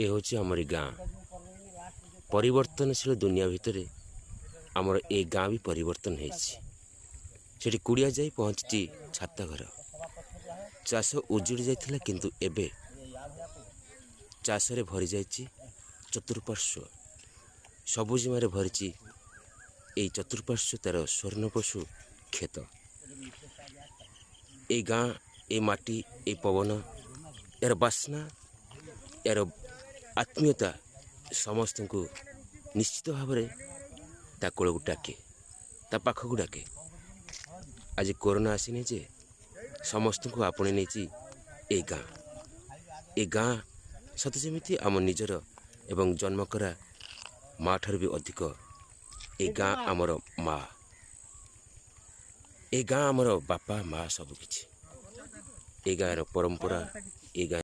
ଏ ହେଉଛି ଆମରି ଗାଁ। ପରିବର୍ତ୍ତନଶୀଳ ଦୁନିଆ ଭିତରେ ଆମର ଏ ଗାଁ ବି ପରିବର୍ତ୍ତନ ହେଇଛି। ସେଠି କୁଡ଼ିଆ ଯାଇ ପହଞ୍ଚିଛି ଛାତ ଘର। ଚାଷ ଉଜୁଡ଼ି ଯାଇଥିଲା, କିନ୍ତୁ ଏବେ ଚାଷରେ ଭରିଯାଇଛି ଚତୁଃପାର୍ଶ୍ୱ। ସବୁଜିମାରେ ଭରିଛି ଏଇ ଚତୁଃପାର୍ଶ୍ୱ, ତା'ର ସ୍ୱର୍ଣ୍ଣ ପଶୁ କ୍ଷେତ। ଏଇ ଗାଁ, ଏ ମାଟି, ଏ ପବନ, ଏହାର ବାସ୍ନା, ଏହାର ଆତ୍ମୀୟତା ସମସ୍ତଙ୍କୁ ନିଶ୍ଚିତ ଭାବରେ ତା କୋଳକୁ ଡାକେ, ତା ପାଖକୁ ଡାକେ। ଆଜି କରୋନା ଆସିନି ଯେ ସମସ୍ତଙ୍କୁ ଆପଣେଇ ନେଇଛି ଏ ଗାଁ। ଏ ଗାଁ ସତେ ଯେମିତି ଆମ ନିଜର ଏବଂ ଜନ୍ମ କରା ମା ଠାରୁ ବି ଅଧିକ। ଏ ଗାଁ ଆମର ମା, ଏ ଗାଁ ଆମର ବାପା ମା ସବୁକିଛି। ଏ ଗାଁର ପରମ୍ପରା, ଏ ଗାଁ